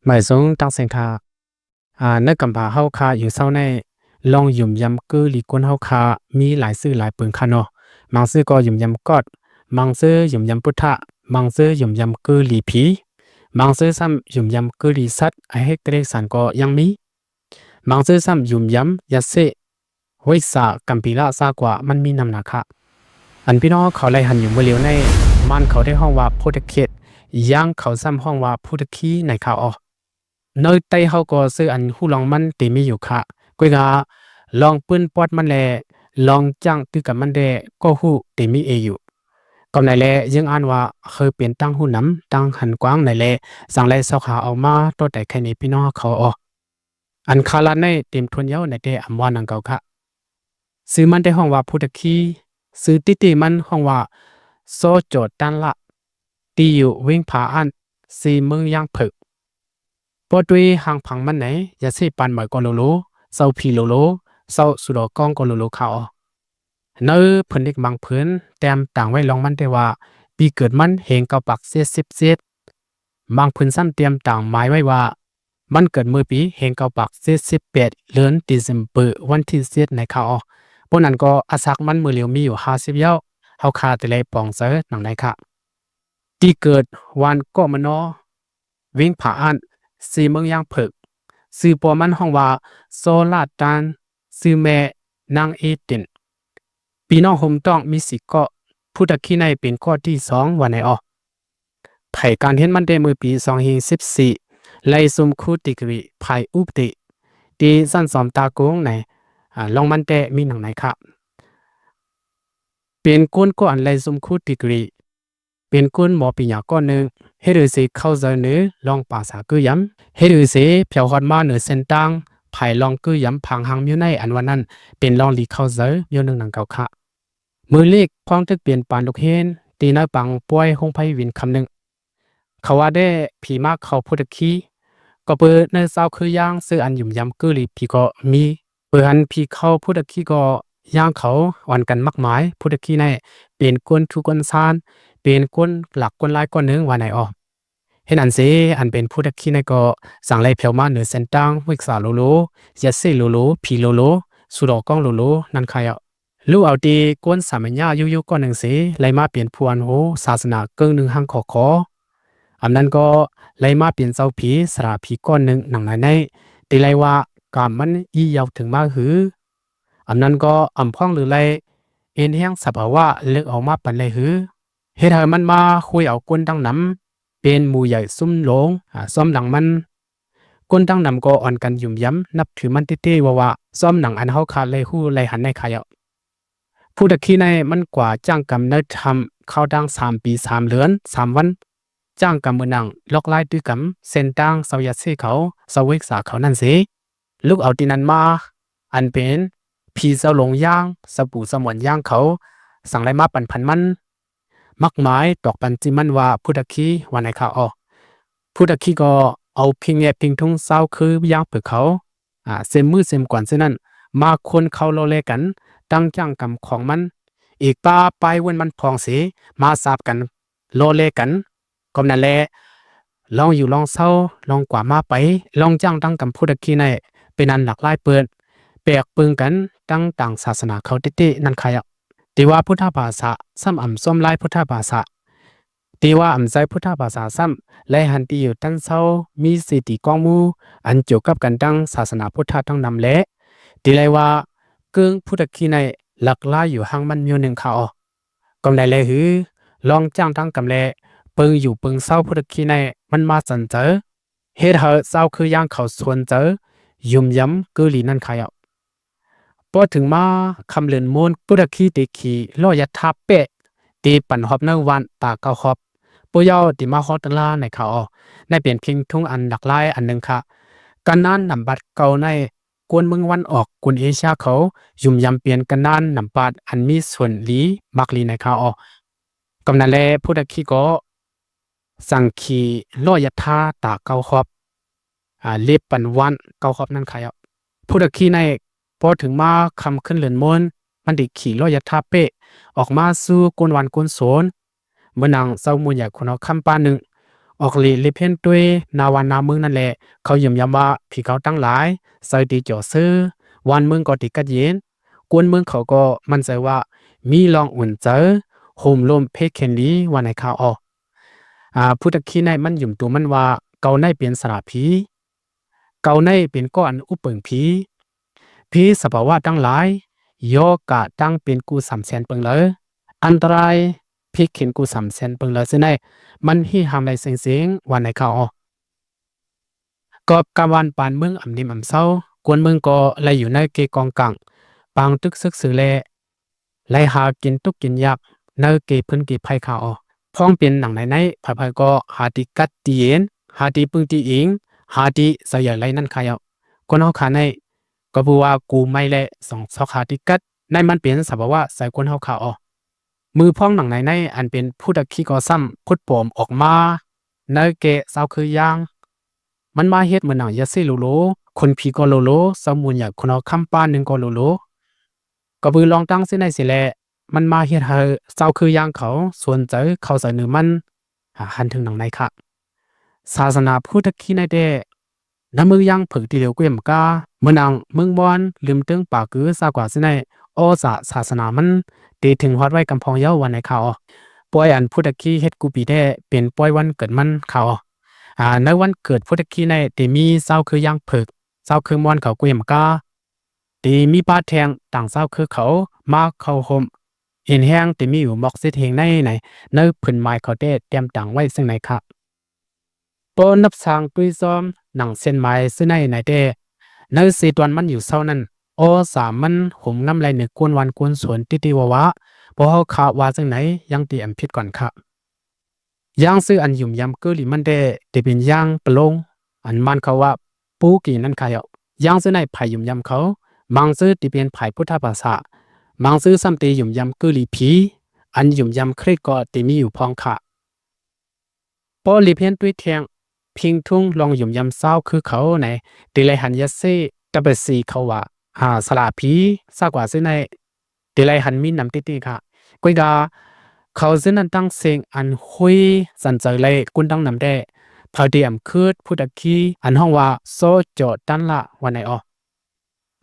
ມາຍສົງຕາງເສັງຂາ ອາ ໃນກຳພາເຮົາຂາຢູ່ເຊົາໃນ ລອງຫຍຸມຢຳກືລີກຸນເຮົາຂາ ມີຫຼາຍຊື່ຫຼາຍເປີງຂາເນາະ. ບາງຊື່ກໍຫຍຸມຢຳກອດ, ບາງຊື່ຫຍຸມຢຳພຸດທະ, ບາງຊື່ຫຍຸມຢຳກືລີຜີ, ບາງຊື່ຊ້ຳຫຍຸມຢຳກືລີສັດ ອາເຫກຕະເລກສັນກໍຍັງມີ. ບາງຊື່ຊ້ຳຫຍຸມຢຳຢາເຊ ຫວຍສາ ກຳປີລະຊາກວ່າ ມັນມີນຳນາຄະ. ອັນພີ່ນ້ອງເຂົາໄດ້ຫັນຢູ່ມື້ລຽວໃນ ມານເຂົາໄດ້ຮ້ອງວ່າພຸດທະເຂດ, ຢາງເຂົາຊ້ຳຮ້ອງວ່າພຸດທະຄີໃນຄາວອອ. ໃນໄຕເຮົາກໍຊື່ອັນຮູ້ລອງມັນເຕມີຢູ່ຄະ, ກວຍງາລອງປືນປອດມັນແລ ລອງຈ້າງຕື້ກຳມັນແດ່ກໍຮູ້ເຕມີເອຢູ່. ກຳໃນແລ ຍິ່ງອ່ານວ່າເຄີຍເປັນຕັ້ງຮູ້ນຳ ຕັ້ງຫັນກວ້າງໃນແລ ຈັ່ງໄດ້ຊອກຫາເອົາມາຕໍ່ໄຕໄຂໃນພີ່ນ້ອງເຂົາອອ. ອັນຄາລານໃນເຕັມທົນເຍົາໃນແຕ່ອຳວ່ານຳເກົ່າຄະ. ຊື່ມັນໄດ້ຮ້ອງວ່າພຸດທະຄີ, ຊື່ຕິຕິມັນຮ້ອງວ່າ ຊໍ ຈອດຕານລະ, ຕີຢູ່ເວັງຜາອ່ານ ເຊເມືອງຢາງເຜິກ. ພໍດ້ວຍຮ່າງຜັງມັນໃນ ຢາເຊປານເໝີກໍໂລໂລ, ເຊົາຜີໂລໂລ, ເຊົາສຸດອກອງກໍໂລໂລຄາອອ. ໃນຜືນເຫຼັກບາງຜືນ ແຕ້ມຕາງໄວ້ລອງມັນແຕ່ວ່າ ປີເກີດມັນເຮງເກົ້າປາກເຈັດສິບເຈັດ. ບາງຜືນຊ້ຳແຕ້ມຕາງໝາຍໄວ້ວ່າ ມັນເກີດມື້ປີເຮງເກົ້າປາກເຈັດສິບແປດ ເດືອນເດເຊັມເບີ ວັນທີເຈັດໃນຄາອອ. ໂປ້ນັ້ນກໍອາສາກມັນມື້ລຽວມີຢູ່ຫ້າສິບເຍົາ, ເຮົາຄາແຕ່ໄລປອງເຈີໜັງໃນຄະ. ທີ່ເກີດ ບ້ານເກາະມະນໍ, ເວັງຜາອ່ານ, ເຊເມືອງຢາງເຜິກ. ຊື່ພໍ່ມັນຮ້ອງວ່າ ຊໍລາດຕານ, ຊື່ແມ່ນາງເອເຕັນ. ພີ່ນ້ອງໂຮມຕ້ອງມີສີ່ເກາະ, ພຸດທະຄີໃນເປັນເກາະທີສອງວ່າໃນອອ. ໄຜການຮຽນມັນແຕ່ມື້ປີສອງພັນສິບສີ່ ໄດ້ຊຸມຄູດີກຣີພາຍອຸປະຕິ ທີ່ຊັ້ນສອມຕາກົງໃນ ອາ ລອງມັນແຕ່ມີໜັງໃນຄະ. ເປັນຄົນກໍອັນໄດ້ຊຸມຄູດີກຣີ, ເປັນຄົນໝໍປີຍາກ້ອນໜຶ່ງ, ເຮັດໃຫ້ເສເຂົ້າໃຈໃນລອງພາສາຄືຢຳ, ເຮັດໃຫ້ເສແຜ່ວຮອດມາເໜືອເສັ້ນທາງ ພາຍລອງຄືຢຳພັງຮັງມິວໃນ ອັນວ່ານັ້ນ ເປັນລອງດີເຂົ້າໃຈມິວໜຶ່ງໜັງເກົ່າຄະ. ມື້ເລັກ ພອງຖືກປ່ຽນປານລູກເຮນ ທີ່ນາຍປາງປ່ວຍໂຮງໄພວິນຄຳໜຶ່ງ. ເຂົາວ່າແດ່ຜີມາເຂົ້າພຸດທະຄີ, ກໍເປີໃນຊາວຄືຢ່າງ ຊື່ອັນຫຍຸມຢຳກືລີຜີກໍມີ. ເປີອັນຜີເຂົ້າພຸດທະຄີກໍຢ່າງເຂົາອ່ອນກັນມາກມາຍ, ພຸດທະຄີໃນເປັນກົ້ນທຸກ້ນຊານ, ເປັນກົ້ນຫຼາກກົ້ນຫຼາຍກ້ອນໜຶ່ງວ່າໃນອອ. ເຮັດອັນເສ ອັນເປັນພຸດທະຄີໃນກໍສັ່ງໄລ່ແຜ່ວມາເໜືອເສັ້ນທາງ ເວກສາໂລໂລ, ຢາເຊໂລໂລ, ຜີໂລໂລ, ສຸດອກອງໂລໂລ ນັ້ນຄະເອົາ. ລູກເອົາທີ່ກົ້ນສາມະຍາຢູ່ໆກ້ອນໜຶ່ງເສ ໄລ່ມາເປັນຜູ້ອັນໂຮສາສະໜາເກິ່ງໜຶ່ງຮັ່ງຂໍຂໍ. ອຳນັ້ນກໍໄລ່ມາເປັນເຈົ້າຜີສະຫຼາຜີກ້ອນໜຶ່ງໜັງໃນໃນ ທີ່ໄລ່ວ່າກາມມັນອີ່ຍາວເຖິງມາຫື. ອຳນັ້ນກໍອຳພອງຫຼືໄລ່ເອັນແຮງສະພາວະເລິກອອກມາປັນໄລ່ຫື. ເຮັດໃຫ້ມັນມາຄຸຍເອົາກົ້ນດັ່ງນຳ ເປັນໝູ່ໃຫຍ່ຊຸມໂລງ ອາ ຊອມຫຼັງມັນ. ກົ້ນດັ່ງນຳກໍອ່ອນກັນຫຍຸມຢຳນັບຖືມັນເຕ້ໆວ່າວ່າ ຊອມໜັງອັນເຮົາຄາໄລ່ຮູ້ໄລ່ຫັນໃນຄະເອົາ. ພຸດທະຄີໃນມັນກວ່າຈ້າງກຳໃນຖ້ຳເຂົ້າຕັ້ງສາມປີສາມເດືອນສາມວັນ. ຈ້າງກຳເມືອນາງລອກລາຍຕື້ກຳເສັ້ນທາງຊາວຢາເຊເຂົາ ຊາວເວກສາເຂົານັ້ນເສ. ລູກເອົາທີ່ນັ້ນມາ ອັນເປັນຜີເຈົ້າຫຼົງຢ່າງ ຊາວປູຊາວໝອນຢ່າງເຂົາ ສັ່ງໄລ່ມາປັນພັນມັນ ມາກມາຍຕອກປັນຈິມັນວ່າພຸດທະຄີວ່າໃນຄະເອົາ. ພຸດທະຄີກໍເອົາພິງແຍບພິງທຸງຊາວຄືຢ່າງເຜິກເຂົາ ອາ ເຊັມມືເຊັມກວນເຊັ່ນນັ້ນ ມາຄົນເຂົ້າລໍແລກັນ ຕັ້ງຈ້າງກຳຂອງມັນ ອີກປ້າປ້າຍເວີນມັນພອງເສ ມາສາບກັນລໍແລກັນ. ກໍນັ້ນແຫຼະ ລອງຢູ່ລອງເຊົາ ລອງກວ່າມາໄປ ລອງຈ້າງຕັ້ງກຳພຸດທະຄີໃນ ເປັນອັນຫຼາກຫຼາຍເປີດ ແປກເປິງກັນຕັ້ງຕ່າງສາສະໜາເຂົາເຕ້ໆນັ້ນຄະເອົາ. ແຕ່ວ່າພຸດທະພາສາຊ້ຳອຳຊອມລາຍພຸດທະພາສາ ແຕ່ວ່າອຳໃຈພຸດທະພາສາຊ້ຳ ໄລ່ຫັນທີ່ຢູ່ຕັນເຊົາ ມີເສຕີກອງໝູ່ ອັນຈຽວກັບກັນຕັ້ງສາສະໜາພຸດທະທັງນຳແລະ ທີ່ໄລ່ວ່າເກິ່ງພຸດທະຄີໃນ ຫຼັກລາຍຢູ່ຫ່າງມັນມິວໜຶ່ງຄະເອົາ. ກຳໃດແລຫື ລອງຈ້າງຕັ້ງກຳແລ ເປິງຢູ່ເປິງເຊົາພຸດທະຄີໃນ ມັນມາສັນເຈີ ເຮັດໃຫ້ຊາວຄືຢ່າງເຂົາຊົນເຈີ ຫຍຸມຢຳກືລີນັ້ນຄະເອົາ. ພໍເຖິງມາຄຳເລີນມູນ ພຸດທະຄີເຕຂີ່ລໍ້ຍັດທາແປະ ເຕປັ່ນຮອບໃນວັນຕາເກົ້າຮອບ ໂປ້ເຍົາເຕມາຮອດຕະລາໃນຄະເອົາ. ໃນເປັນພິງທຸງອັນຫຼັກລາຍອັນໜຶ່ງຄະ. ການນານນຳບັດເກົ່າໃນ ກວນເມືອງວັນອອກກຸນເອເຊຍເຂົາ ຫຍຸມຢຳປ່ຽນກັນນານນຳປາດອັນມີສ່ວນດີມັກລີໃນຄາວອອກ. ກຳນັ້ນແລ ຜູ້ຕະຄີກໍສັ່ງຂີ່ລໍ້ຍັດທາຕາເກົ້າຮອບ ອາ ເລັບປັນວັນເກົ້າຮອບນັ້ນຄາວອອກ. ຜູ້ຕະຄີໃນພໍເຖິງມາຄຳຄືນເດືອນມົນ ມັນໄດ້ຂີ່ລໍ້ຍັດທາເປ້ອອກມາສູ່ກົນວັນກົນໂສນ ເມືອງນາງເຈົ້າໝູນໃຫຍ່ຂຸນເຮົາຄຳປາໜຶ່ງ ອອກຫຼີ່ລິບເຫັນຕຸ້ຍ ໜ້າບ້ານໜ້າເມືອງນັ້ນແຫຼະ ເຂົາຢືນຢັນວ່າ ຜີເຂົາທັງຫຼາຍ ໃສຕີຈໍຊື່ ບ້ານເມືອງກໍຕີກັດເຢັນ ກວນເມືອງເຂົາກໍໝັ້ນໃຈວ່າ ມີລອງອຸ່ນໃຈ ໂຮມລົມເພກເຂັນດີ ວ່າໃນຄາວອອກ. ອາ ພຸດທະຄີໄນມັນຢືນໂຕມັນວ່າ ເຂົາໄນເປັນສາລາຜີ ເຂົາໄນເປັນກ້ອນອຸບເປິງຜີ ຜີສະພາວະທັງຫຼາຍ ຍໍກະຕັ້ງເປັນກູສາມແສນເປິງເລີຍ ອັນຕະລາຍເພກເຂັນກູສາມແສນເປິງເລີຍ ເຊັ່ນໃດ ມັນຮີຫ້າມໄດ້ເສັງໆ ວ່າໃນຄາວອອກ. ກອບການບ້ານປານເມືອງອຳນິມອຳເຊົາ ກວນເມືອງກໍໄລຢູ່ໃນເຂດກອງກາງ ປາງຕຶກຊຶກຊື່ແລ ໄລຫາກິນທຸກກິນຍາກ ໃນເຂດພື້ນທີ່ໄພຄາວອອກ. ພ້ອມເປັນໜັງໃນໃນ ໃຜໆກໍຫາທີ່ກັດທີ່ເຢັນ ຫາທີ່ປຶງທີ່ອີງ ຫາທີ່ສະເຫຍີຍໄລນັ້ນຄາວອອກ. ຄົນເຮົາຄາໃນ ກໍເພາະວ່າກູໄມແລະສອງຊອກຫາທີ່ກັດ ໃນມັນເປັນສະພາວະໃສຄົນເຮົາຄາອອກ. ມືພ້ອງໜັງໃນໃນ ອັນເປັນພຸດທະຄີກໍຊ້ຳ ພຸດປອມອອກມາ ໃນແກ່ຊາວຄືຢ່າງ ມັນມາເຮັດເໝືອນໜັງຢາເຊໂລໂລ ຄົນຜີກໍໂລໂລ ຊາວມູນຢາກຄົນເຮົາຄຳປ້າໜຶ່ງກໍໂລໂລ. ກໍເພາະລອງຕັ້ງເຊັ່ນໃດເສຍແລະ ມັນມາເຮັດໃຫ້ຊາວຄືຢ່າງເຂົາສົນໃຈເຂົ້າໃຈໃນມັນ ຫາຫັນເຖິງໜັງໃນຄະ. ສາສະໜາພຸດທະຄີໃນແຕ່ ນຳເມືອງຢ່າງເຜິກທີ່ຫຼຽວກວຽມກາ ເໝືອນໜັງເມືອງມ່ອນ ລືມເຕີງປາກື ຊາກວ່າເຊັ່ນໃດ ອໍສາສາສະໜາມັນ ເຕເຖິງຮອດໄວ້ກຳພອງເຍົາ ວ່າໃນຄາວອອກ. ປ່ອຍອັນພຸດທະຄີເຮັດກູປີແຕ່ ເປັນປ່ອຍວັນເກີດມັນຄາວອອກ. ອາ ໃນວັນເກີດພຸດທະຄີໃນ ເຕມີຊາວຄືຢ່າງເຜິກ ຊາວຄືມ່ອນເຂົາກວຽມກາ ເຕມີປາແທ່ງຕ່າງຊາວຄືເຂົາມາເຂົ້າຮ່ວມ ເຫັນແຮງເຕມີຢູ່ໝອກເສດເຮງໃນ ໃນ ໃນພື້ນໝາຍເຂົາແຕ່ຕຽມຕັ້ງໄວ້ເຊິ່ງໃນຄະ. ພໍນັບຊ່າງຕຸ້ຍຊ້ອມໜັງເສັ້ນໝາຍຊື່ໃນໃນແຕ່ ໃນເສດວັນມັນຢູ່ເຊົານັ້ນ ອໍສາມັນໂຮມງຳໄລໃນກວນວັນກວນສວນຕິຕິວາວາ ພໍເຮົາຄະວ່າເຊິ່ງໃນ ຍັງຕີອຳຜິດກ່ອນຄະ. ຢ່າງຊື່ອັນຢືນຢັນກືລີມັນແຕ່ ເຕເປັນຢ່າງປະໂລງ ອັນມັນເຂົາວ່າປູກີນັ້ນຄະເຢາະ. ຢ່າງຊື່ໃນຜາຍຢືນຢັນເຂົາ ມັງຊື່ເຕເປັນຜາຍພຸດທະພາສາ ມັງຊື່ຊ້ຳເຕຢືນຢັນກືລີຜີ ອັນຢືນຢັນຄຣິດກໍເຕມີຢູ່ພ້ອມຄະ. ພໍລິບເຫັນຕຸ້ຍແທ່ງ ເພັງທຸງລອງຢືນຢັນຊາວຄືເຂົາໃນ ເຕໄລຫັນຢາເຊ ຕະປະສີເຂົາວ່າ ອາ ສາລາຜີ ຊາກວ່າຊື່ໃນ ເຕໄລຫັນມີນຳຕິຕິຄະ. ກວຍກາ ເຂົາຊື່ນັ້ນຕັ້ງເສັງອັນຮຸຍສັນໃຈໄລກຸນຕັ້ງນຳແຕ່ ເຂົາເຕອຳຄຶດພຸດທະຄີ ອັນຮ້ອງວ່າ ໂຊໂຈຕັນລະ ວ່າໃນອອກ.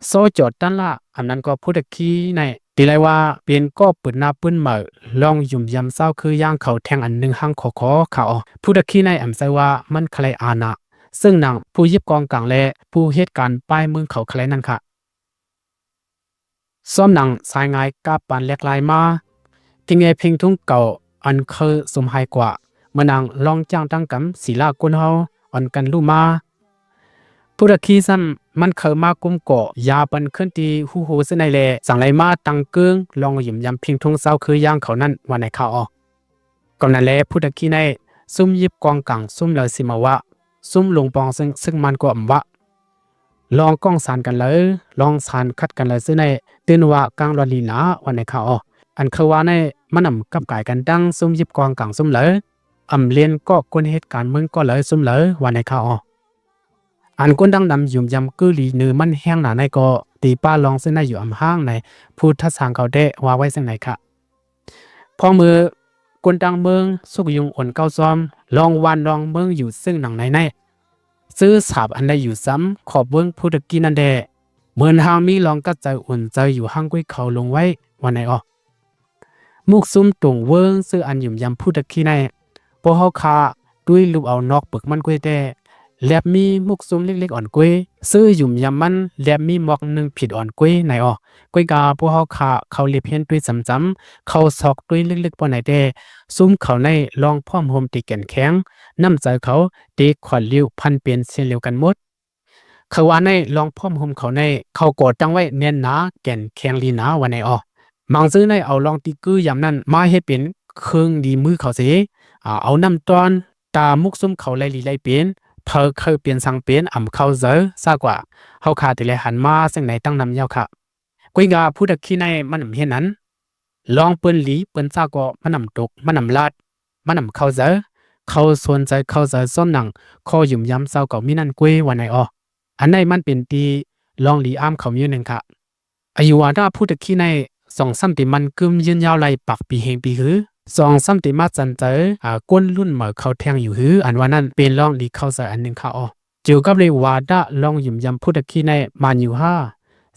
ໂຊໂຈຕັນລະ ອຳນັ້ນກໍພຸດທະຄີໃນ ເຕໄລວ່າເປັນກໍເປີດໜ້າປືນໃໝ່ ລອງຢືນຢັນຊາວຄືຢ່າງເຂົາແທ່ງອັນໜຶ່ງຫ້າງຂໍຂໍຄະອອກ. ພຸດທະຄີໃນອຳໃຈວ່າມັນຄະໄລອານາ ເຊິ່ງນາງຜູ້ຢິບກອງກາງແລະຜູ້ເຮັດການປ້າຍເມືອງເຂົາຄະໄລນັ້ນຄະ. ຊອມໜັງສາຍງາຍກາບປານແຫຼກລາຍມາ ທີ່ແງ່ເພັງທຸງເກົ່າອັນເຄີຍສົມຫາຍກວ່າ ເມື່ອນາງລອງຈ້າງຕັ້ງກຳສີລາກຸນເຮົາອ່ອນກັນລຸມາ ຜູ້ລະຄີຊ້ຳ ມັນເຄີຍມາກຸມເກາະຢາປັນຂຶ້ນທີ່ຫູໂຮເຊັ່ນໃດແລ ສັງໄລມາຕັ້ງເກີງລອງຢືມຢາມເພັງທຸງເຊົາຄືຢ່າງເຂົານັ້ນວ່າໃນຄາວອອກ. ກຳນັ້ນແລ ຜູ້ລະຄີໃນຊຸມຢິບກອງກາງຊຸມເລີຊິມາວະ ຊຸມຫຼົງປອງເຊິ່ງ ເຊິ່ງມັນກໍອຳວະ ລອງກອງສານກັນເລີ ລອງສານຂັດກັນເລີເຊິ່ງໃນ ຕື່ນວ່າກາງລອນລີນາວ່າໃນຄາວອອກ. ອັນເຄີຍວ່າໃນ ມັນອຳກັບກາຍກັນດັ່ງຊຸມຢິບກອງກາງຊຸມເລີ ອຳລຽນກໍກົນເຫດການເມືອງກໍເລີຊຸມເລີວ່າໃນຄາວອອກ. ອັນກົນດັ່ງນຳຢືມຢາມກືລີເນີມັນແຮງໜາໃນກໍ ຕີປ້າລອງເຊິ່ງໃນຢູ່ອຳຫ້າງໃນ ຜູ້ທັດສາງເຂົາແດ້ວ່າໄວ້ເຊິ່ງໃນຄະ. ພໍເມື່ອຄົນຕ່າງເມືອງສຸກຍຸງໂອນເກົ້າຊອມ ລອງວານລອງເມືອງຢູ່ເຊິ່ງໜັງໃນໃນ ຊື່ສາບອັນໃດຢູ່ຊ້ຳຂອບເວີງຜູ້ຕະກີນັ້ນແດ່ ເໝືອນຫາງມີລອງກັດໃຈອຸ່ນໃຈຢູ່ຫ່າງກວ່າເຂົາລົງໄວ້ວ່າໃນອອກ. ມຸກຊຸມຕົງເວີງຊື່ອັນຫຍຸມຢຳຜູ້ຕະກີໃນ ພວກເຮົາຄາຕຸ້ຍລູບເອົານອກປຶກມັນກວ່າແຕ່ ແລບມີມຸກຊຸມເລັກໆອ່ອນກວ່າ ຊື່ຫຍຸມຢຳມັນແລບມີໝອກໜຶ່ງຜິດອ່ອນກວ່າໃນອອກ. ກວຍກາພວກເຮົາຄາເຂົາເລັບເຫັນຕຸ້ຍຈຳໆ ເຂົາຊອກຕຸ້ຍເລັກໆປານໃດແຕ່ ຊຸມເຂົາໃນລອງພ້ອມໂຮມຕີແກ່ນແຂງ ນ້ຳໃຈເຂົາຕີຂວັນລິ້ວພັນເປັນເຊັ່ນລຽວກັນໝົດ. ເຂົາວ່າໃນລອງພ້ອມໂຮມເຂົາໃນ ເຂົາກໍ່ຕັ້ງໄວ້ແໜ້ນໜາແກ່ນແຂງລີນາວ່າໃນອອກ. ມັງຊື້ໃນເອົາລອງຕີກືຢາມນັ້ນມາເຮັດເປັນເຄື່ອງດີມືເຂົາເສ ອາ ເອົານ້ຳຕ້ອນ ຕາມຸກຊຸມເຂົາໄລ່ລີໄລ່ເປັນ ເຜີເຄີຍເປັນສັງເປັນອຳເຂົ້າເຈີຊາກວ່າ ເຮົາຄາແຕ່ແລະຫັນມາເຊິ່ງໃນຕັ້ງນຳຍາວຄະ. ກຸຍງາຜູ້ຕະຄີໃນມັນອຳເຮັດນັ້ນ ລອງເປີ້ນຫຼີເປີ້ນຊາກໍມັນອຳຕົກ ມັນອຳລາດ ມັນອຳເຂົ້າໃຈ ເຂົາສົນໃຈເຂົ້າໃຈຊ້ອນໜັງ ຂໍຫຍຸມຢຳເຊົາເຂົາມີນັ້ນກຸຍວ່າໃນອອກ. ອັນໃນມັນເປັນທີ່ລອງຫຼີອາມເຂົາມີໜຶ່ງຄະ. ອາຍຸວານາຜູ້ຕະຄີໃນສອງສາມປີມັນກຶ້ມຍືນຍາວໄຫຼປາກປີແຫ່ງປີຄື ສອງ ຊ້ຳຕິມາຈັນເຈີ ອາ ຄົນລຸ້ນໃໝ່ເຂົາແທ່ງຢູ່ຫື ອັນວ່ານັ້ນເປັນລອງດີເຂົ້າໃຈອັນໜຶ່ງຄ່າອໍ. ກ່ຽວກັບເລື່ອງວາດະລອງຫຍຸມຢຳພຸດທະຄີໃນ ມານຢູ່ຫາ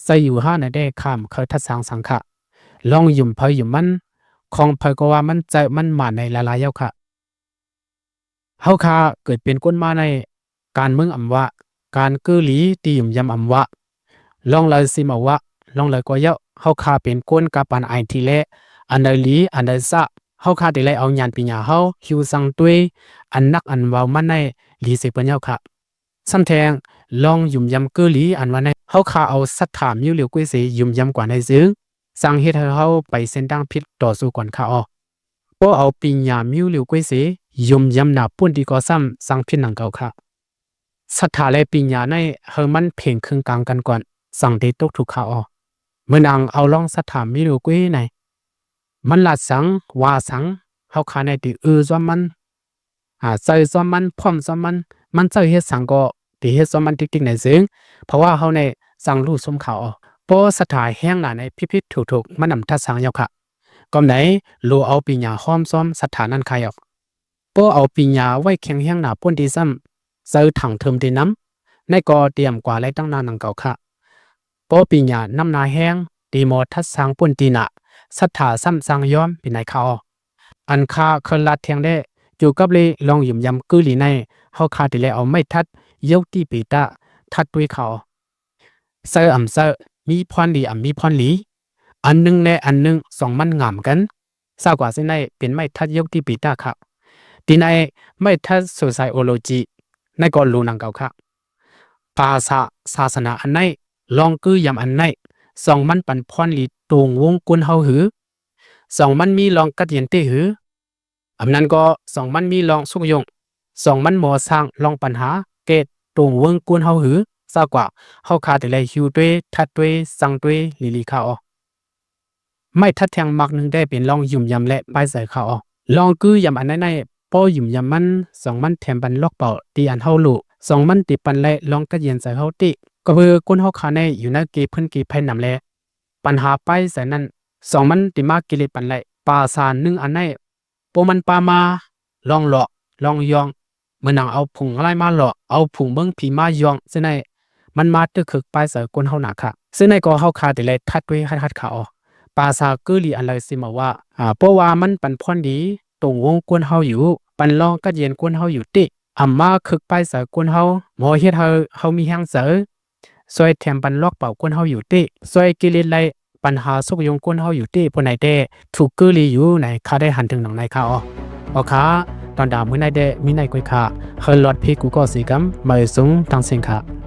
ໃສ່ຢູ່ຫາໃນແດ່ ຂ້າມເຄີຍທັດສາງສັງຂະ ລອງຫຍຸມໃຜຫຍຸມມັນ ຂອງໃຜກໍວ່າມັນເຈີມັນມານໃນລະລາຍເຍົາຂະ. ເຮົາຂ້າເກີດເປັນຄົນມາໃນ ການເມືອງອຳວະ ການເກີລີທີ່ຫຍຸມຢຳອຳວະ ລອງລາຍຊິມອາວະ ລອງລາຍກໍເຍົາ ເຮົາຂ້າເປັນຄົນກາປານອາຍທີແລ ອັນໃດລີ ອັນໃດຊະ ເຮົາຂ້າທີ່ໄດ້ເອົາຍານປີຍາເຮົາ ຫິວສັງຕົວ ອັນນັກອັນເວົ້າມັນໃນ ລີເສເປິນເຍົາຂະ. ຊ້ຳແທງ ລອງຫຍຸມຢຳເກີລີ ອັນວ່າໃນ ເຮົາຂ້າເອົາສັດທາມິວຫຼຽວກວຍເສ ຫຍຸມຢຳກວ່າໃນເຊິ່ງ ສັງເຮັດໃຫ້ເຮົາໄປເສັ້ນທາງຜິດຕໍ່ສູ້ກ່ອນຂະອໍ. ພໍເອົາປີຍາມິວຫຼຽວກວຍເສ ຢົມຢຳໜາປຸ້ນດີກໍຊ້ຳສັງຜິດໜັງເກົ່າຂະ. ສັດທາແລະປີຍາໃນ ເຮົາມັນເພງເຄິ່ງກາງກັນກ່ອນ ສັງເດຕົກທຸກຂະອໍ. ເມື່ອນາງເອົາລອງສັດທາມິວຫຼຽວກວຍໃນ ມັນລາດສັງ ວ່າສັງ ເຮົາຂະໃນຕິອືຈອມມັນ ອາ ໃຈຈອມມັນ ພ້ອມຈອມມັນ ມັນເຈົ້າເຮັດສັງກໍຕິເຮັດຈອມມັນຕິກໆໃນເຊິ່ງ ເພາະວ່າເຮົາໃນສັງຮູ້ສົມຂະອໍ. ພໍສັດທາແຮງໜາໃນ ຜິດໆຖືກໆ ມັນນຳທັດສັງເຍົາຂະ. ກອມໃນ ໂລເອົາປີຍາຫ້ອມຊອມສັດທານັ້ນຂະເຍົາ. ພໍເອົາປີຍາໄວ້ແຂງແຮງໜາປົ້ນດີຊ້ຳ ໃຈຖັງເທີມດີນຳ ໃນກໍຕຽມກວ່າໄລຕັ້ງໜ້າໜັງເກົ່າຂະ. ປໍປີຍານຳໜາແຮງ ຕີມໍທັດສາງປຸ້ນຕີໜາ ສັດທາຊ້ຳສ້າງຍອມປີນາຍຂາວ. ອັນຂ້າເຄີຍລາດແທງແດ່ ເກີ່ວກັບເລລອງຫຍຸມຢຳກືລີໃນ ເຮົາຂ້າຕິແລເອົາໄມ້ທັດ ໂຢກຕິເປຕະ ທັດດ້ວຍຂາວ. ເຊີອຳເຊີ ມີພອນດີອຳມີພອນດີ ອັນໜຶ່ງແລະອັນໜຶ່ງ ສອງມັນງາມກັນ ຊາກວ່າເຊັ່ນໃດເປັນໄມ້ທັດໂຢກຕິເປຕະຂາວ. ຕີໃນໄມ້ທັດໂຊໄຊໂອໂລຈີ ໃນກໍໂລໜັງເກົ່າຂາວ. ພາສາສາສະໜາອັນໃນ ລອງກືຢຳອັນໃນ ສອງມັນປັນພອນດີຕົງວົງກຸນເຮົາຫື ສອງມັນມີລອງກັດເຢັນເຕະຫື ອຳນັ້ນກໍສອງມັນມີລອງສຸກຍົງ ສອງມັນໝໍສ້າງລອງປັນຫາແກ່ຕົງເວີງກຸນເຮົາຫື ຊາກວ່າເຮົາຂ້າແຕ່ແລຫິວດ້ວຍ ທັດດ້ວຍ ສັງດ້ວຍ ລີລີຂາວອອກ. ໄມ້ທັດແທງມັກໜຶ່ງໄດ້ເປັນລອງຫຍຸມຢຳແລະປ້າຍໃຈຂາວອອກ. ລອງກືຢຳອັນໃນໃນ ພໍຫຍຸມຢຳມັນ ສອງມັນແຖມບັນລັອກເປົ່າ ຕີອັນເຮົາໂລ ສອງມັນຕິປັນແລະລອງກັດເຢັນໃຈເຮົາຕິ ກໍເພື່ອຄົນເຮົາຂ້າໃນຢູ່ໃນເກພື້ນເກໄພນຳແລ ປັນຫາປ້າຍໃຈນັ້ນ ສອງມັນຕິມາກິເລດປັນໄລ ປາສານໜຶ່ງອັນໃນ ປົວມັນປາມາ ລອງເລາະ ລອງຍ່ອງ ເໝືອນໜັງເອົາຜູງລາຍມາເລາະ ເອົາຜູງເບິ່ງຜີມາຍ່ອງ ເຊັ່ນໃດ ມັນມາຕຶກຄຶກປ້າຍໃຈຄົນເຮົາໜາຂະ. ເຊັ່ນໃດກໍເຮົາຂ້າແຕ່ແລທັດດ້ວຍຮັດຮັດຂາວ ປາສານກືລີອັນໄລຊິມາວ່າ ອາ ເພາະວ່າມັນປັນພອນດີຕົງວົງກົນເຮົາຢູ່ ປັນລອງກັດເຢັນກົນເຮົາຢູ່ຕິ ອຳມາຄຶກປ້າຍໃຈຄົນເຮົາ ໝໍເຮັດໃຫ້ເຮົາມີແຮງໃຈ ຊ່ວຍແຖມບັນລັອກເປົ່າກົນເຮົາຢູ່ຕິ ຊ່ວຍກິເລດໄລ ປັນຫາສຸກຍົງກົນເຮົາຢູ່ຕິ ຜູ້ໃດແຕ່ ຖືກກືລີຢູ່ໃນ ຂ້າໄດ້ຫັນເຖິງໜອງໃນຂາວ. ອອກຂາ ຕອນດາມື້ໃນແດ່ມີໃນກວຍຂາ ເຮີລອດພີກູກໍສີກຳ ມາເອີຍສູງທັງເສັງຂາ.